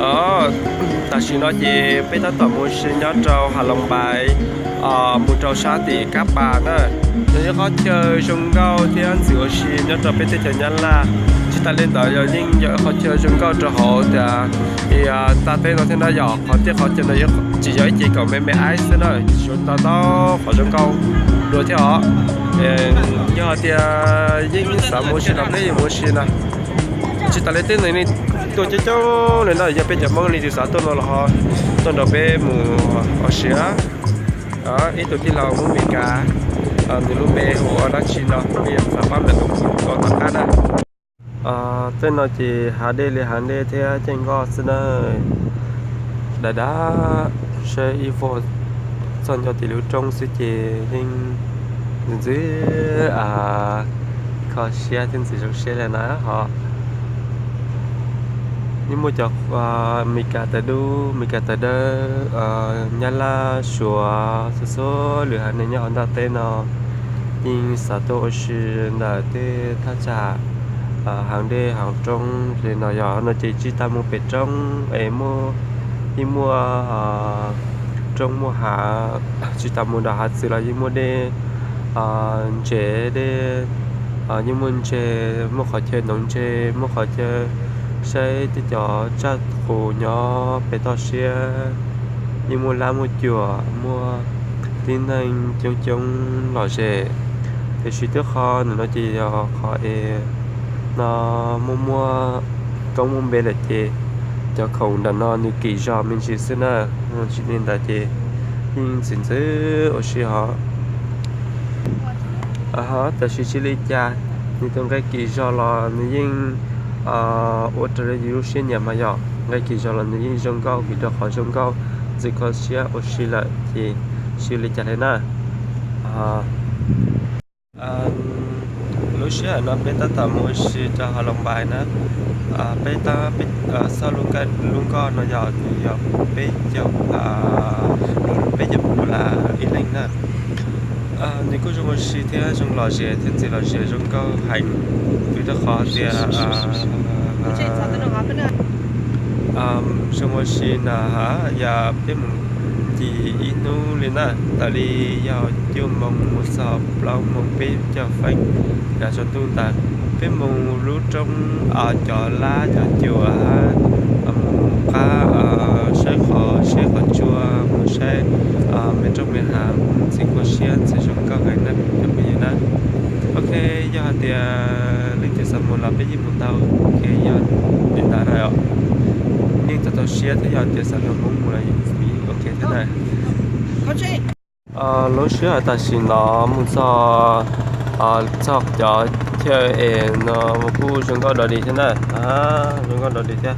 Os, tam sim no ces peb tab tom mus ua si nyob rau Has Loos Npais, mus rau sab tim Kab Pas na. Yog ib qhov chaw zoo nkauj thiab ntxim ua si nyob rau peb teb chaws Nyab Laj. Tsis tas li ntawd yog yeej yog ib qhov chaw zoo nkauj rau hauv tias tag teb no thiab na. Yog qhov tiaj qhov chaw no tsis yog ib ce kaum me me aib xwb na, suav ntau ntau qhov zoo nkauj dua thiab os. Yog hais tias yeej xav mus ua si no peb yuav mus ua si na. Tsis tas li tej neeg tuaj coob coob li no, yog peb cov Hmoob leej twg xav tuaj no los ho tuaj nrog peb mus ua si. Ib tug tij laug Hmoob Mes Kas, nws lub npe hu ua dab tsi no, peb yuav xav pab nws tus tom qab na. Tej no ces hav dej li hav dej thiab ceeb nkoj xwb na. Dav dav, saib ib vuag txog nco tim lub roob xwb ces yeej ntxim ntxim kho siab thiab ntxim zoo siab li na ho. Yeej muaj cov Mes Kas tawv dub, Mes Kas tawv dawb, Nyab Laj, Suav, txhua txhua lwm haiv neeg nyob hauv ntiaj teb no yeej xav tuaj ua si ntawm tej thaj tsam hav dej hav roob li no. Yog no ces tsis tas mus pem roob es muaj, yeej muaj roob muaj hav, tsis tas mus nram hav txwv los yeej muaj dej ntses, dej, yeej muaj ntses, muaj qhov chaw hnoos ntses, muaj qhov chaw saib tej cov tsaj qus nyob pem toj siab, yeej muaj lab muaj cuam, muaj tib neeg coob coob lom zem. Tiam sis twb qhov ntawm no ces yog qhov es no muaj muaj koob muaj npe lawm ces cov khoom ntawm no nws kim zog me ntsis xwb na. Tsis li ntawd ces yeej ntxim ntxim ua si hos. Ho tab sis tsis li cas, nws tus nqe kim zog los nws yeej ua raws li yus lub siab nyiam mas yog nqe kim zog los nws yeej zoo nkauj vim rau qhov zoo nkauj ntxim kho siab ua si lawm ces tsis li cas li na. Lub sij hawm no peb tab tom mus ua si rau Has Loos Npais na. Peb tab, peb xauj lub nkoj no yog nws yog peb caug, peb caug dollar ib leeg na. Nws kuj zoo ua si thiab zoo lom zem thiab ntxim lom zem zoo nkauj heev, vim rau qhov tias zoo ua si na. Yog peb mus ncig ib hnub li na, tawm li yog cuaj moos mus txog plaub moos peb caug feeb yav tsaus ntuj ntawd, peb mus lub roob, cov lab cov cuam, mus qab, saib qhov seb qhov tsua, mus saib me roob me hav, ntxim kho siab ntxim zoo nkauj heev na cov phooj ywg na. Ok, yog hais tias leej twg xav mus los peb yeej mus tau. Ok, yog li ntawd na, yeej tau tau siab thiab, yog tias xav nrog Hmoob mus los yeej ok thiab na. Lub sij hawm tam sim no mus txog, txog cov chaw es no kuj zoo nkauj dog dig thiab na. Zoo nkauj dog dig thiab.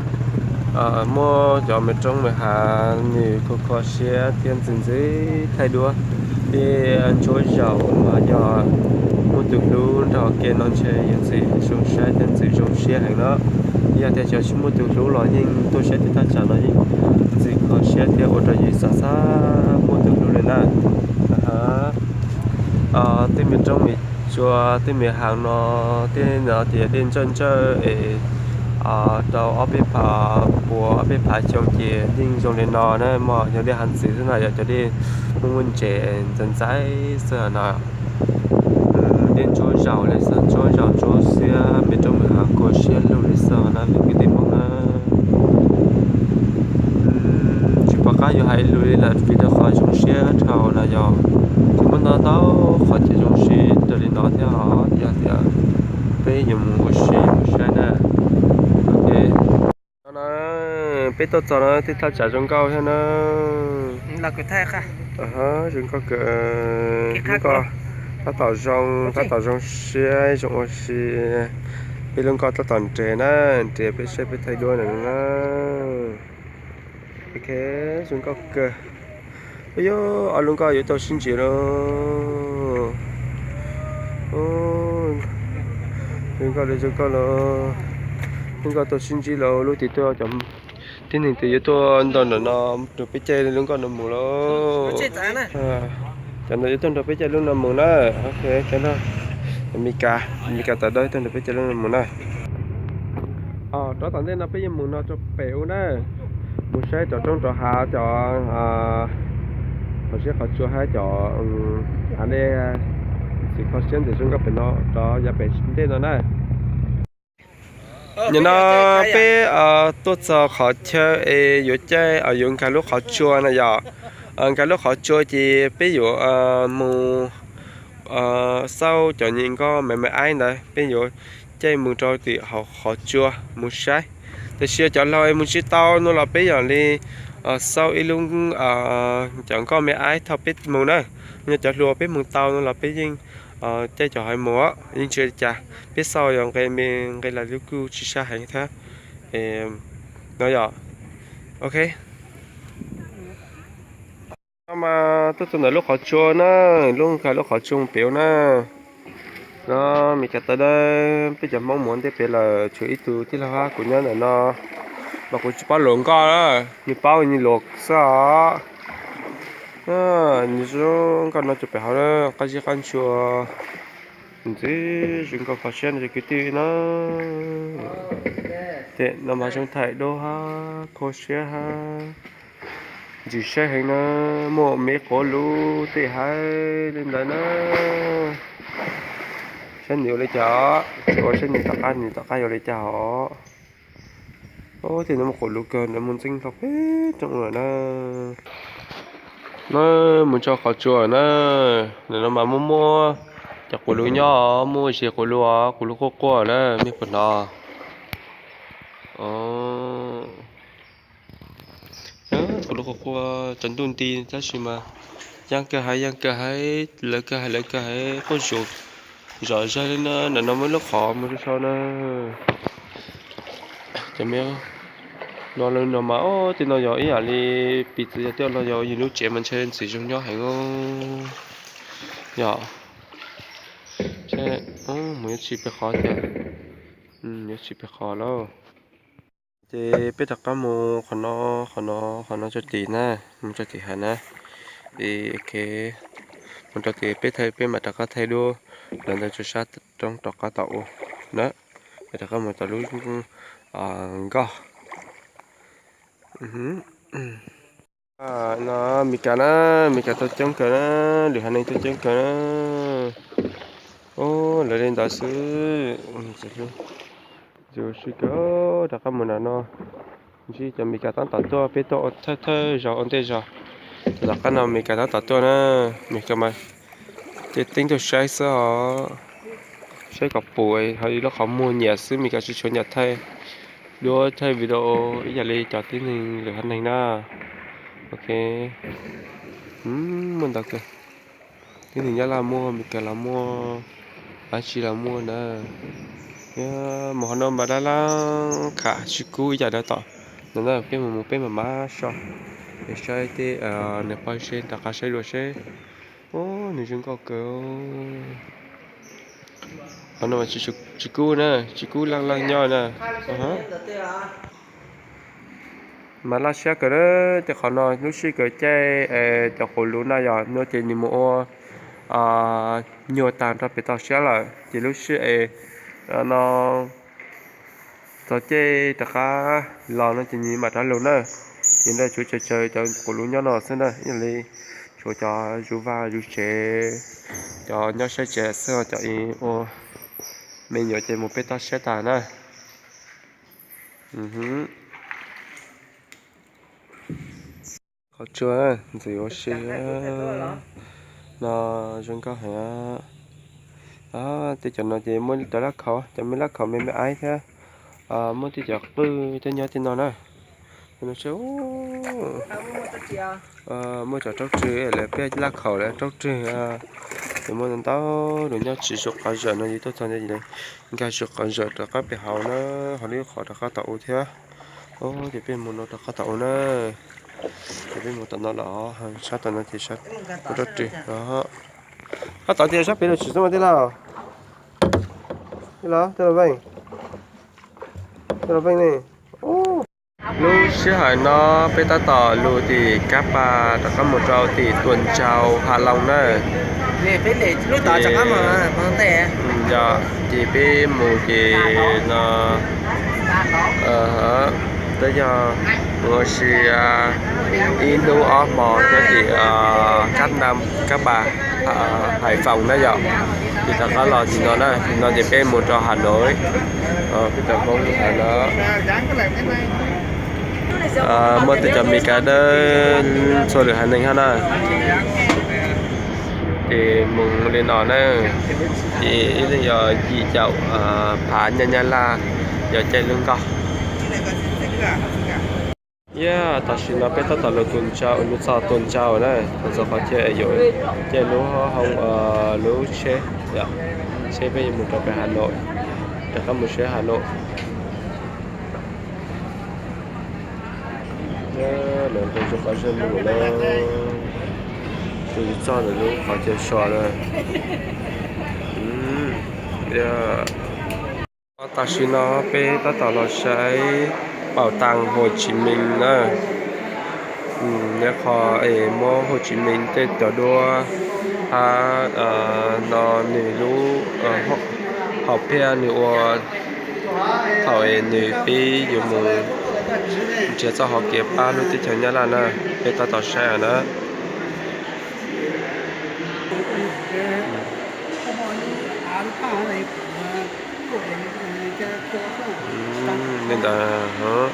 Muaj cov me roob me hav nws kho kho siab thiab ntxim ntxim thaij duab. Tej ntsuab zaum mas yog muaj tus hlub nrog ke no ntshe yuav ntxim zoo saib thiab ntxim zoo siab heev na. Yog tias cov tsis muaj tus hlub los yeej tuaj saib tej thaj tsam no yeej ntxim kho siab thiab ua rau yus xav xav muaj tus hlub li na. Tej me roob me tsua, tej me hav no, tej no tias dej ntsawj ntsawj es rau ob peb phav puas ob peb phav xyoo ces yeej zoo li no na mog. Yog dej hav ntxwv xwb na, yog cov dej muaj muaj ntses ntxaiv ntxaiv xwb na. Dej ntsuab zaum li xwb, ntsuab zaum ntsuab xiab, me roob me hav kho siab lug li xwb na kwv tij Hmoob na. Tsis pom qab yuav hais lus li lawm vim rau qhov zoo siab dhau na yog. Tsis muaj ntau tau qhov chaw zoo siab raws li no thiab os, yog tias peb yuav mus ua si mus saib na. Ok, no na, peb tuaj txog no tej thaj tsam zoo nkauj thiab na. Zoo nkauj kawg. Lub nkoj tab tom zoo, tab tom zoo siab zoo ua si. Peb lub nkoj tab tom nres na, nres peb saib peb thaij duab na. Ok, zoo nkauj kawg. Ua yog ob lub nkoj yuav tau sib ntsib lauj. Lub nkoj li zoo nkauj lauj. Lub nkoj tau sib ntsib lauj, lub twg tuaj cov tib neeg twg yuav tuaj nrog ntawm no, nrog peb caij lub nkoj no mus lauj. Cov no yuav tuaj nrog peb caij lub no mus na. Ok, cov no Mes Kas, Mes Kas tawv dawb tuaj nrog peb caij lub no mus na. Rov tom ntej no peb yuav mus no rau pem ub na. Mus saib rov roob rov hav cov qhov siab qhov tsua hab cov hav dej ntxim kho siab ntxim zoo nkauj pem no rov yav pem ntej no na. Nim no peb tuaj txog qhov chaw es yuav caij yuav nkag lub qhov tsua na yom. Nkag lub qhov tsua ces peb yuav mus xauj cov nyuam nkoj me me aib ntawd, peb yuav caij mus rau tim hauv qhov tsua mus saib. Tab sis cov laug es mus tsis tau no los peb yog li xauj ib lub cov nkoj me aib thaum peb mus na. Yog cov hluas peb mus tau no los peb yeej caij cov hais mus, yeej tsis ua li cas. Peb xauj yog nqe me nqe las lub kuj tsis sab heev thiab no yom. Ok. No mas tuaj txog ntawm lub qhov tsua na, lub nkag lub qhov tsua pem na. No Mes Kas tau dawb, peb cov Hmoob mus ntej pem lawm, tshuav ib tug tij laug hab kuv nyob ntawm no, mas kuv tsis paub luag nkoj, nws paub nws luag xwb os. Nws zoo nkauj no tso pem hauv na, qab zib qab ntsuag ntxim zoo nkauj kho siab no cov kwv tij na. Tej no mas zoo thaij duab hab kho siab hab ntxim saib heev na, muaj me quav luv tej hab li ntawd na. Saib nws ua li cas, tsis ua saib nws tom qab, nws tom qab yuav ua li cas os. Tej no muaj quav luv kawg, nws muaj ntxeeb hlo peb roob lawm na. Na, mus txog qhov tsua na, ntawm no mas muaj muaj cov quav luv nyob, muaj zes quav luv, quav luv quaj quaj na, mej puas hnov? Quav luv quaj quaj, tsaus ntuj nti tab sis mas yeej kawg haiv, yeej kawg haiv, lawv kawg haiv, lawv kawg haiv quaj zom zom zawg li na. Ntawm no muaj lub qhov mus rau saud na. Cov me no, no mas, o, tej no yog ib yam li piv txwv yog tej no yog yus lub tsev mas ntshe ntxim zoo nyob heev os. Yog, mus yuav tsis pem qhov tiag, yuav tsis pem qhov lauj. Ces peb rov qab mus qhov no, qhov no, qhov no tso tim na, mus tso tim hais na. Es ok, mus rau tim peb thaij, peb mam rov qab thaij duab lawv ntawd tso sab roob rov qab tom u na. Peb rov qab mus tom lub nkoj. No Mes Kas na, Mes Kas tuaj coob kawg na, lwm haiv neeg tuaj coob kawg na. Lawv li ntawd xwb. Yus sib kawg rov qab mus nram no, ntsib cov Mes Kas tab tom tuaj, peb tuaj ua thawj thawj zaug ua ntej zog. Tom qab no Mes Kas tab tom tuaj na, Mes Kas mas ces teeb tuaj saib xwb os, saib kom pum ho ib lub qhov muag nyiam xwb, Mes Kas tsis tshua nyiam thaij duab thaij video ib yam li cov tib neeg lwm haiv neeg na. Ok, muaj ntau kawg. Tib neeg Nyab Laj muaj, Mes Kas los muaj, dab tsi los muaj na. Mus qhov no mas dab laab kham tsis kub ib yam dab tom no na, peb mus mus peb mam mab so, es saib tej nws pog seb rov qab saib dua seb. Nws zoo nkauj kawg. Qhov no mas tsis kub na, tsis kub laj laj nyob na. Mas laj siab kawg na, tej qhov no lub sij kawg caij cov quav luv na yog no ces nws mus ua nyuag tag nrho pem toj siab lawm ces lub sij no txog caij rov qab los no ces nws mam rov lug na. Ces ntawd tsuav tsawg tsawg cov quav luv nyob no xwb na, ib yam li tshuav cov zuv vaj zuv tsev, cov nyob saib tsev xwb, cov ua me nyuam ces mus pem toj siab tag na. Qhov tsua ntxim ua si no, zoo nkauj heev. Tej cov no ces muaj cov laj khaum, cov me laj khaum me me aib thiab, muaj tej cov qwj thiab nyob tej no na. Muaj cov raub rwg lawv peb laj khaum lawv raub rwg. Ces muaj ntau ntau nyob tsis zuj qhov zawm no, yus tuaj txog nkag zuj qhov zawm rov qab pem hauv na, ho lub qhov rov qab tom u thiab. Ces peb mus no rov qab tom u na. Ces peb mus tom no los, sab tom no ces sab ua raub rwg. Sab tod ces sab pem lub tsis xub mas tij laug, tij laug, tij laug Veej, tij laug Veej ne. Lub sij hawm no peb tab tom lug tim Kab Pas rov qab mus rau tim Tuam Ntsaus Has Loos na. Yog ces peb mus ces no, Twb yog mus ua si ib hnub ob hmo nyob tim Cab Nam, Cab Pas, Hais Foos na yom. Ces rov qab los tim no na, tim no ces peb mus rau Hà Nội, peb rau Hmoob Hà Nội. Muaj tej cov Mes Kas dawb txhua lwm haiv neeg hab na. Ces mus li no na, ces ib leeg yog yim caum phav nyab Nyab Laj, yog caij lub nkoj. Yog tam sim no peb tab tom los tus ntsau, los txog tus ntsau na, los txog qhov chaw yuav caij lub hoob, lub tsheb, tsheb peb yuav mus rau pem Hà Nội, rov qab mus tsheb Hà Nội. Lawv rau qhov zej mus na, tus txog ntawm lub qhov chaw so na. Tam sim no peb tab tom los saib Bảo tàng Hồ Chí Minh na. Nyob qhov es muab Hồ Chí Minh tej cov duab hab no nws lub hom phiaj nws ua thaum es nws pib yuav mus nrhiav txoj hau kev pab lub teb chaws Nyab Laj na, peb tab tom saib na. Li ntawd.